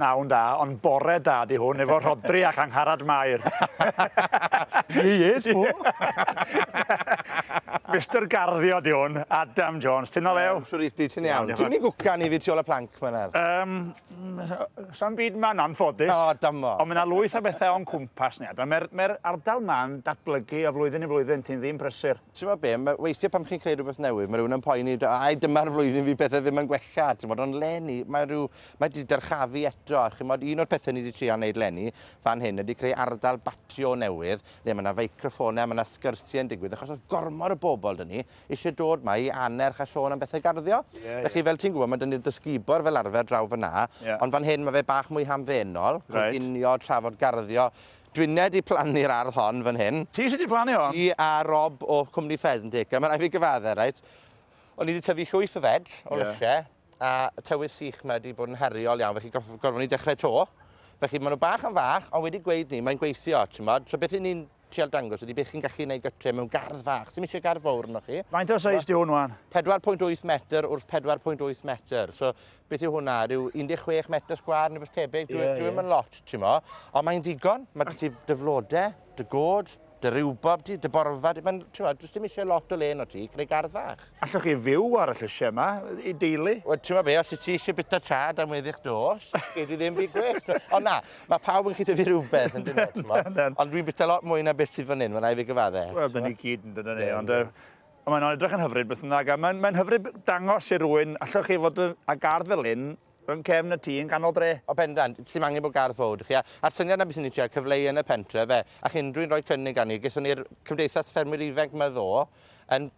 Pnawn da, ond bore da 'di hwn efo Rhodri ac Angharad Mair. Ie, yes, bo. Mister Garddio 'di hwn, Adam Jones. Ti'n o lew? Siwr i ti, ti'n iawn. Ti'n mynd i gwcan i fi tu ôl y planc ma nawr? Um, Sa'm byd ma'n anffodus. O, damo. Ond mae 'na lwyth o bethau o'n cwmpas ni, Adam. Mae'r mae ardal ma'n datblygu o flwyddyn i flwyddyn, ti'n ddim prysur. Ti'n gwybod be, ma, weithiau pan chi'n creu rhywbeth newydd, mae rhywun yn poeni, ai dyma'r flwyddyn fi pethau ddim yn gwella, ti'n gwybod, ond leni, mae rhyw, Mae 'di dyrchafu eto, a chimod, un o'r pethe ni 'di trial neud 'leni fan hyn ydi creu ardal batio newydd le ma' 'na feicroffonau, ma' 'na sgyrsiau'n digwydd, achos o'dd gormod o bobl 'da ni isie dod 'ma i annerch a sôn am bethe garddio. Ie, ie. Felly, fel ti'n gwbod, ma' 'da ni'r dysgubor fel arfer draw fan'na. Ie. Ond fan hyn ma' fe bach mwy hamddenol. Reit. Coginio, trafod garddio. Dwinne 'di plannu'r ardd hon fan hyn. Ti sy 'di plannu hon? Fi a Rob o Cwmni Pheasant Acre. Ma' raid fi gyfadde, reit, o'n i 'di tyfu llwyth o veg, o lysie. A y tywydd sych 'ma 'di bod yn heriol iawn, felly goff- gorfod ni dechrau 'to. Felly maen nhw bach yn fach, ond wedi gweud 'ny, mae'n gweithio, timod. So beth 'y ni'n trial dangos ydy beth chi'n gallu neud gytre mewn gardd fach. Sim isie gardd fowr arnoch chi. Faint o seis 'di hwn 'wan? 4.8 metr wrth 4.8 metr. So beth yw hwnna? Rhyw 16 metr sgwâr neu beth tebyg. Dyw e, dyw e ddim yn lot, t'mo'. Ond mae'n ddigon. Mae 'da ti dy flode, dy god, Dy riwbob di, dy borfa di, mae'n, t'mod, does dim isie lot o le arno ti i creu gardd fach. Allwch chi fyw ar y llysiau yma, i deulu? Wel, t'mod be, os wyt ti isie bita chard am weddill dy oes, gei di ddim byd gwell. Ond na, mae pawb yn gallu tyfu rhywbeth yn dyn nhw, t'mod. Ond dwi'n bita lot mwy na beth sydd fan hyn, mae'n rhaid fi gyfadde. Wel, dyn ni gyd yn dydyn ni, ond uh, mae'n edrych yn hyfryd beth bynnag, a mae'n mae hyfryd dangos i rywun, allwch chi fod â gardd fel hyn, Rhwng cefn y tŷ yn ganol dre. O bendant, sim angen bod gardd fowr 'da chi. A, a'r syniad 'na beth ni'n trial cyfleu yn y pentre fe, a chi'n dwi'n rhoi cynnig arni, geson ni'r Cymdeithas Ffermwyr Ifanc 'ma ddo, yn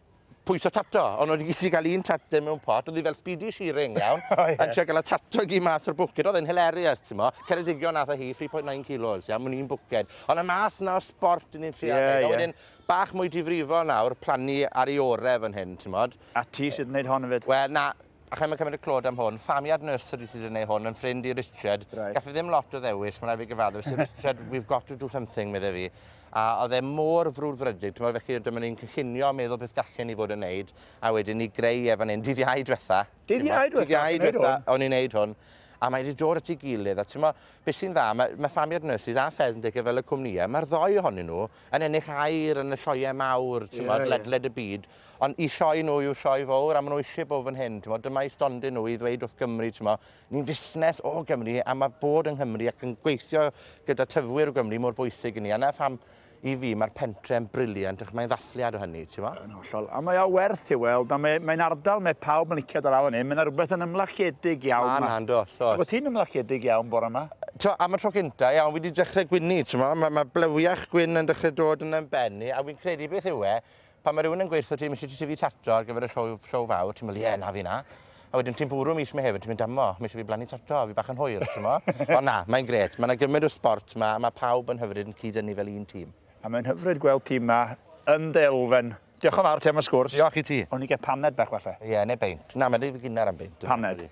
pwyso tato, ond o'n i gyd i gael un tate mewn pot, oedd hi fel Speedy Shearing, iawn, oh, yeah. yn trio gael y tato i gyd mas o'r bwced, oedd e'n hilarious, ti'n mo, Ceredigion nath o hi, 3.9 kilos, iawn, mewn un bwced, ond y math na o sport ni'n trio yeah, neud, yeah. a wedyn bach mwy difrifol nawr, plannu ar ei ore fan hyn, ti'n mod. A ti sydd yn neud hon hefyd? Wel, na, Alla i'm cymryd y clod am hwn. Farmyard Nursery sydd wedi gwneud hwn, yn ffrind i Richard. Right. Gath e ddim lot o ddewis, mae'n rhaid fi gyfaddef. So Richard, we've got to do something, medde fi. A oedd e mor frwdfrydig, ti'n meddwl, felly dyma ni'n cynllunio a meddwl beth gallen ni fod yn neud, a wedyn ni greu e fan hyn, dydd Iau diwetha. Dydd Iau diwetha? Dydd Iau diwetha, o'n i'n neud hwn. A mae wedi dod at ei gilydd, a ti'n meddwl, beth sy'n dda, mae, mae Farmyard Nurseries a Pheasant Acre fel y cwmnïau, mae'r ddoi ohonyn nhw yn ennill aur yn y sioeau mawr, ti'n yeah, ledled y byd. Ond i sioe nhw yw sioe fowr, a maen nhw eisiau bod fan hyn, t'mod, dyma eu stondin nhw i ddweud wrth Gymru, t'mod, ni'n fusnes o Gymru, a mae bod yng Nghymru ac yn gweithio gyda tyfwyr o Gymru mor bwysig i ni. A 'na pham, i fi, mae'r pentre yn brilliant, achos mae'n ddathliad o hynny, t'mod. Yn hollol. A mae o werth i'w weld, a mae, mae'n ardal mae pawb yn licio dod lawr fan hyn, mae 'na rhywbeth yn ymlaciedig iawn 'ma. Ma' 'na, yndos, oes. Wyt ti'n ymlaciedig iawn bore 'ma? T'mo', am y tro cynta, iawn, fi 'di dechrau gwynnu, t'mo', ma' ma' blewiach gwyn yn dechrau dod yn 'y mhen i, a wi'n credu beth yw e, Pan mae rhywun yn gweud wrtho ti, mae eisiau ti tyfu tato ar gyfer y sioe, sioe fawr, ti'n meddwl, ie, na fi na. A wedyn ti'n bwrw mis Mehefin, ti'n mynd, damo, mae eisiau fi blannu tato, fi bach yn hwyr, ti'n mo? Ond na, mae'n gret. Mae yna gymaint o sbort ma, a mae pawb yn hyfryd yn cyd-dynnu fel un tîm. A mae'n hyfryd gweld tîm ma yn dy elfen. Diolch yn fawr ti am y sgwrs. Diolch i ti. Awn ni gael paned bach falle. Ie, neu beint. Na, mae'n rhy gynnar am beint. Paned.